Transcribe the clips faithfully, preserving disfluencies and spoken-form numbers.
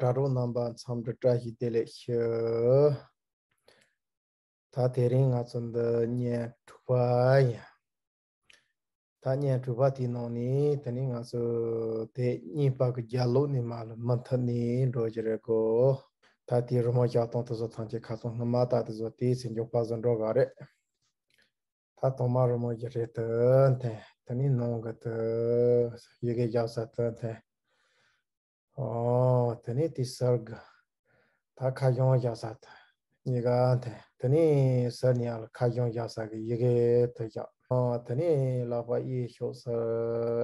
དྲ་གྲོགས་རྣམ་པ་འཚམས་འདྲི་བཀྲ་ཤིས་བདེ་ལེགས་ཞུ། ད་དེ་རིང་ང་ཚོ་འདི་བརྙན་དྲུག་པ་ཡིན། ད་བརྙན་དྲུག་པ་དེའི་ནང་ནས་དེ་ནས་ང་ཚོ་དེ་གཉིས་པ་གི་རྒྱབ་ལོགས་ནས་མར་ལ་མུ་མཐུད་ནས་འགྲོ་རྒྱུ་རེད་གོ། ད་དེའི་རི་མོ་བཞག་སྟངས་དེ་ཚོ་ཐམས་ཅད་ཁ་སང་སྔོན་མ་ད་དེ་ཚོ་དེའི་ཚེ་མགྱོགས་པ་བཟོ་འགྲོ་ག་རེད། ད་དང་མ་རི་མོ་གི་རེད་དུ་འཐེན། དེ་ནས་ནང་གི་དུ་ཡི་གེ་རྒྱབ་ས་དུ་འཐེན། ཨོ་དེ་ནས་དེ་ཟུར་གི་ད་ཁ་གཞུང་རྒྱབ་ས་དུ་གཉིས་ཀ་འཐེན། དེ་ནས་ཟུར་ནས་ཡང་ལ་ཁ་གཞུང་རྒྱབ་ས་གི་ཡི་གེ་དུ་རྒྱབ། ཨོ་དེ་ནས་ལག་པ་གཡས་ཕྱོགས་སུ་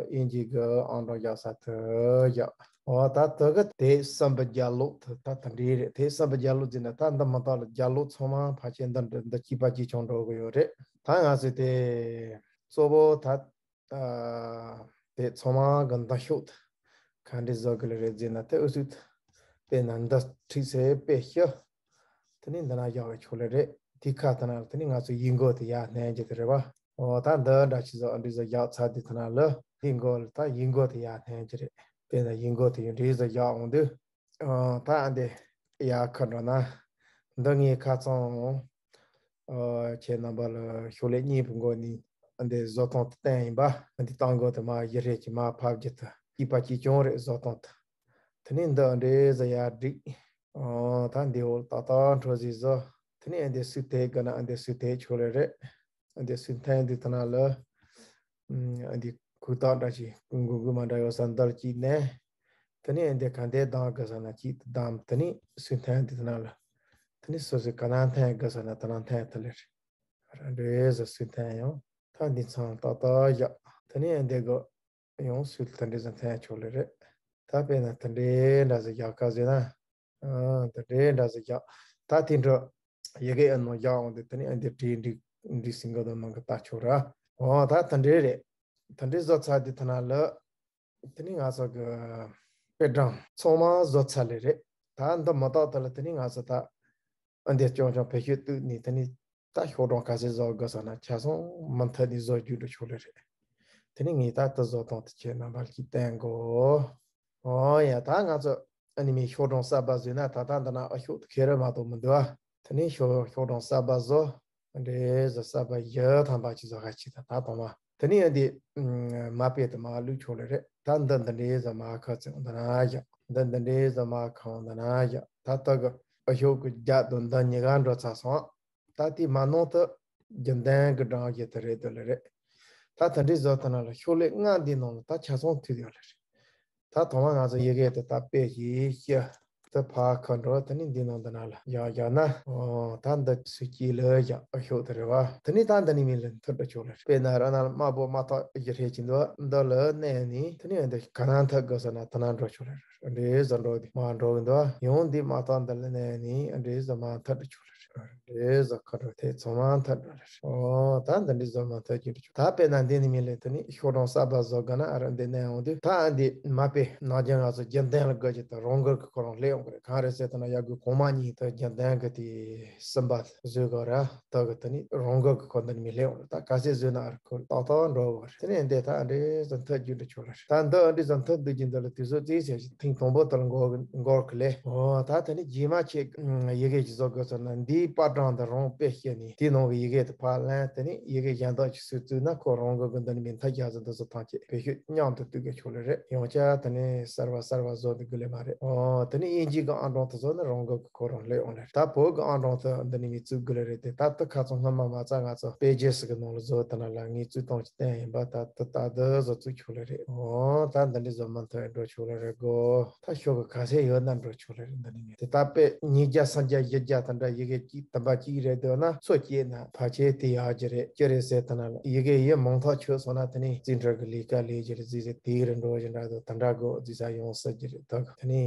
དབྱིན་ཇི་གི་ཨང་གྲངས་རྒྱབ་ས་དུ་རྒྱབ། ཨོ་ད་དུ་གི་དེ་གསུམ་པའི་རྒྱབ་ལོགས་དུ་ད་དུ་འདྲེས་རེད། དེ་གསུམ་པའི་རྒྱབ་ལོགས་ཟེར་ན་ད་འདི་མི་དག་ལ་རྒྱབ་ལོགས་ཚང་མ་ཕལ་ཆེར་འདི་འདྲ་འདི་གཅིག་པ་གཅིག་རྐྱང་འགྲོ་གི་ཡོད་རེད། ད་ང་ཚོས་དེ་གཙོ་བོ་ད་ཨ་དེ་ཚང་མ་གི་མདུན་ཕྱོགས་དུ་ག་འདྲས་བཟོ་དགོས་ལེ་རེད་ཟེར་ན་དེ་ཨུ་ཚུགས་དེ་ན་འདི་ཁྲིགས་སེ་དཔེ་ཤི། དེ་ནས་འདི་ན་བཞག་གི་ཆོག་ལེ་རེད། དེ་ཁ་དེ་ན་དེ་ནས་ང་ཚོ་ཡིག་མགོ་དེ་ཡར་བསྣན་རྒྱུ་དེ་རེད་བ། འོ་ད་འདི་འདྲ་ཆི་ཟོ་ཨ་འདྲས་བཟོ་བཞག་ཚར་དེ་དེ་ན་ལ་ཡིག་མགོ་ལ་ད་ཡིག་མགོ་དེ་ཡར་བསྣན་རྒྱུ་རེད། དཔེར་ན་ཡིག་མགོ་དེ་ཡང་འདྲས་བཟོ་བཞག་འོང་དུས། ཨ་ད་ཨ་འདི་ཡར་ཁ་འགྲོ་ན། འདི་ངའི་ཁ་ཚང་ཨ་ཁྱེད་རྣམ་པ་ལ་ཤོག་ལྷེ་གཉིས་པོ་མགོ་ནས་ཨ་འདི་བཟོ་སྟངས་དེ་བསྟན་ཡིན་པ། ཨ་འདི་གཏང་སྒོ་དེ་མ་གཞི་རེད་ཀྱི་མ་ཕབ་རྒྱུ་དེ་སྐྱིད་པ་སྐྱིད་ཀྱང་རེད་བཟོ་སྟངས་དེ། དེ་ནས་འདི་ཨ་འདྲས་བཟོ་ཡར་བསྒྲིགས། ཨ་ད་འདི་འོག་ཏག་ཏག་འཕྲོ་ཟིག་བཟོ། དེ་ནས་ཨ་འདི་སུས་དེ་དགོས་ན་ཨ་འདི་སུས་དེ་ཆོག་ལེ་རེད། ཨ་འདི་སུས་འཐེན་འདི་དེ་ན་ལ། ཨ་འདི་ཁུག་རྟགས་འདྲ་ཞིག་གུག་གུག་མ་འདྲ་ཡོད་ས་འདིར་གཅིག་མནན། དེ་ནས་འདི་ག་འདི་གདམ་དགོས་ས་ན་གཅིག་གདམ། དེ་ནས་སུས་འཐེན་འདི་དེ་ན་ལ། དེ་ནས་སོ་སོས་ག་ན་འཐེན་དགོས་ས་ན་དེ་ན་འཐེན་ཐུབ་ལེ་རེད། རང་འདྲའི་བཟོ་སུས་འཐེན་ཡང་ད་འདི་ཚང་ཏག་ཏག་བཞག། དེ་ནས་འདི་གོ་ཡང་སུས་དེ་འདྲའི་བཟོ་འཐེན་ཆོག་ལེ་རེད། ད་དཔེར་ན་དེ་འདྲའི་འདྲ་བཟོ་རྒྱག་ག་ཟེར་ན། ཨ་དེ་འདྲའི་འདྲ་བཟོ་རྒྱག། ད་དེ་འདྲ་ཡི་གེ་ཨ་ནང་བཞག་འོང་དུས་དེ་ནས་ཨ་འདི་བྲིས་འགྲིག་འགྲིག་ཟིན་ག་དང་ནང་གི་ལྟ་ཆོག་ར། འོ་ད་དེ་འདྲའི་རེད། དེ་འདྲའི་བཟོ་ཚར་དུས་དེ་ན་ལ། དེ་ནས་ང་ཚོ་གི་དཔེ་སྦྲང་ཚང་མ་བཟོ་ཚར་ལེ་རེད། ད་འདི་མ་གཏོགས་དེ་ལ་དེ་ནས་ང་ཚོ་ད་ཨ་འདི་ཅུང་ཅུང་བེད་སྤྱོད་བཏུག་ནས་དེ་ནས་ད་ཤོག་སྦྲང་ག་ཚད་བཟོ་དགོས་ས་ན་ཆ་ཚང་མུ་མཐུད་ནས་བཟོ་རྒྱུ་འགྲོ་ཆོག་ལེ་རེད། དེ་ནས་ངས་ད་དེ་བཟོ་སྟངས་དེ་ཁྱེད་རྣམ་པར་ཅིག་བསྟན་གོ། ཨོ་ཡ་ད་ང་ཚོ་ཨ་ནི་མི་ཤོག་སྦྲང་གསར་པ་བཟོས་ན་ད་ལྟ་འདི་ན་ཨ་ཤོག་དེ་ཁེ་རེ་མ་གཏོགས་མི་འདུག་ཨ། དེ་ནས་ཤོག་ཤོག་སྦྲང་གསར་པ་བཟོ། འདྲེ་བཟོ་གསར་པ་བཞི་ཐམ་པ་ཅིག་བཟོ་ཁ་ཅིག་ད་ད་གཏོང་བ། དེ་ནས་ཨ་འདི་མ་དཔེ་དེ་མ་བླུགས་ཆོག་ལེ་རེད། ད་འདི་འདི་འདྲའི་བཟོ་མ་ཁ་ཚིག་འདི་ན་བཞག། འདི་འདི་འདྲའི་བཟོ་མ་ཁ་འདི་ན་བཞག། ད་ལྟ་གི་ཨ་ཤོག་གི་རྒྱ་དང་འདི་གཉིས་ཀ་འགྲོ་ཚར་སོང་། ད་དེ་མ་ནང་དུ་རྒྱུན་ལྡན་གྱི་སྦྲང་གཞི་དེ་རེད་འདུག་ལེ་རེད། ད་དེ་འདྲའི་བཟོ་ཐུབ་ན་ལ་ཤོག་ལྷེ་ལྔ་འདི་ནང་ལ་ད་ཆ་ཚང་མཐུད་ཡོད་ལེ་རེད། ད་ཐོག་མར་ང་ཚོ་ཡི་གེ་དེ་ད་དཔེ་ཞིག་ཤི། དེ་ཕར་ཁ་འགྲོ་དེ་ནི་འདི་ནང་འདི་ན་ལ་ཡག་ཡག་ན། ཨོ་ད་འདི་སུ་སྐྱིད་ལ་ཡག་ཨ་ཤོག་དེ་རེད་བ། དེ་ནི་ད་འདི་ནི་མི་ལ་མཐུད་འགྲོ་ཆོག་ལེ་རེད། དཔེར་ན་ར་ན་ལ་དམར་པོ་དམར་ཐག་ཡི་རེད་ཀྱི་འདུག། འདི་ལ་གནས་ནི་དེ་ནི་འདི་ག་ན་མཐུད་དགོས་ས་ན་དེ་ན་འགྲོ་ཆོག་ལེ་རེད། འདྲེ་བཟོ་འགྲོ་དེ་མ་འགྲོ་གི་འདུག། ཡང་འདི་མ་ཐག་འདི་ལ་གནས་ནི་འདྲེ་བཟོ་མ་མཐུད་འགྲོ་ཆོག་ལེ་རེད། འདྲེ་བཟོ་ཁ་འགྲོ་དེ་ཚང་མ་མཐུད་འགྲོ་ལེ་རེད། ཨོ་ད་འདི་འདྲའི་བཟོ་མ་མཐུད་ཀྱི་འགྲོ་ཆོག། ད་དཔེར་ན་འདི་ནི་མི་ལ་དེ་ནི་ཤོག་སྦྲང་གསར་པ་བཟོ་དགོས་ན་ཨ་ར་འདི་གནས་འོང་དུས་ད་ཨ་འདི་མ་དཔེ་ནག་རྒྱུན་ང་ཚོ་རྒྱུན་ལྡན་ལ་དགོས་ཀྱི་ད་རང་འགུལ་གྱི་ཁོ་རང་སླེབས་འོང་གི་རེད། གང་རེད་ཟེར་ད་ན་ཡ་གི་གོང་མ་གཉིས་ད་རྒྱུན་ལྡན་གྱི་དེ་གསུམ་པ་བཟོས་གོ་ར་ད་གི་དེ་ནི་རང་འགུལ་གྱི་ཁོ་འདི་ནི་མི་སླེབས་འོང་རེད། ད་ག་ཚད་བཟོས་ན་ཨ་ར་ཁོ་ཏག་ཏག་འགྲོ་གོ་རེད། དེ་ནས་འདི་ད་ཨ་འདྲའི་བཟོ་མཐུད་རྒྱུ་འདྲ་ཆོག་ལེ་རེད། ད་འདི་ཨ་འདྲའི་བཟོ་མཐུད་འདུག་རྒྱུ་འདི་ལ་དུས་ཚོད་རྩིས་བྱས་ཤིག་ཐེངས་དང་པོ་དེ་ལ་འགོར་འགོར་གི་ལེ། ཨོ་ད་དེ་ནི་རྗེས་མ་ཁྱེད་ཡི་གེ་ཅིག་བཟོ་དགོས་ཟེར་ན་འདིའི་པར་སྦྲང་འདི་རང་དཔེ་བཤད་ནས་དེའི་ནང་གི་ཡི་གེ་དེ་ཕར་ལེན། དེ་ནས་ཡི་གེ་གཞན་དག་ཅིག་སུས་བཙུགས་ན་ཁོ་རང་གི་གི་འདི་ནི་མི་མཐའ་རྒྱ་ཟེར་འདི་ཚོ་ཐམས་ཅད་བེད་སྤྱོད་མཉམ་དུ་བཏུག་གི་ཆོག་ལེ་རེད། ཡང་བསྐྱར་དེ་ནས་གསར་བ་གསར་བ་བཟོ་འདི་དགོས་ལེ་མ་རེད། ཨོ་དེ་ནས་དབྱིན་ཇི་གི་ཨང་གྲངས་དེ་ཚོ་ནི་རང་གི་གི་ཁོ་རང་སླེབས་འོང་ལེ་རེད། ད་བོད་གི་ཨང་གྲངས་དེ་འདི་ནི་མི་བཙུགས་དགོས་ལེ་རེད། དེ་ད་དེ་ཁ་ཚང་སྔོན་མ་མ་རྩ་ང་ཚོ་པེ་ཇེ་སི་གི་ནང་ལ་བཟོ་དེ་ན་ལ་ངས་བཙུགས་སྟངས་ཅིག་བསྟན་ཡིན་པ། ད་དེ་ད་དེ་བཟོ་བཙུགས་ཆོག་ལེ་རེད། ཨོ་ད་འདི་འདྲའི་བཟོ་མ་མཐུད་འགྲོ་ཆོག་ལེ་རེད་གོ། ད་ཤོག་གི་ག་ཚད་ཡོད་ན་འགྲོ་ཆོག་ལེ་རེད། འདི་ནི་མེད་དེ་ད་དཔེ་ཉིས་བརྒྱ་སུམ་བརྒྱ་བཞི་བརྒྱ་དེ་འདྲ་ཡི་གེ་གཅིག་དུམ་པ་གཅིག་རེད་འདོད་ན་ཚོ་སྐྱེས་ན་ཕལ་ཆེར་དེ་ཡག་གི་རེད། ཅི་རེད་ཟེར་དེ་ན་ལ་ཡི་གེ་ཡི་མང་ཐག་ཆོད་སོང་ན་དེ་ནི་རྩིས་འཕྲུལ་གི་ལས་ཀ་ལས་རྒྱུ་རེད། རྩིས་ཟེར་དེ་རུ་འགྲོ་བཞིན་འདྲ་འདུག། དེ་འདྲ་དགོས་རྩིས་ས་ཡོང་སྲིད་ཀྱི་རེད། ད་དེ་ནི་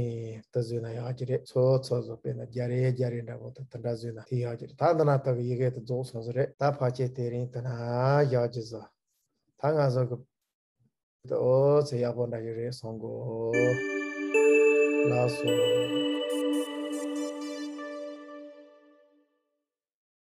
དེ་བཟོས་ན་ཡག་གི་རེད། ཚོ་ཚོ་བཟོ་དཔེར་ན་བརྒྱ་རེ་བརྒྱ་རེ་འདྲ་པོ་དེ་དེ་འདྲ་བཟོས་ན་དེ་ཡག་གི་རེད། ད་འདི་ན་ད་གི་ཡི་གེ་དེ་རྫོགས་སོང་ཟིག་རེད། ད་ཕལ་ཆེར་དེ་རིང་དེ་ན་ཡག་གི་བཟོ། ད་ང་ཚོ་གི་ཨོ་ཚེ་ཡག་པོ་འདྲ་ཞིག་རེད་སོང་གོ། ལགས་སོ།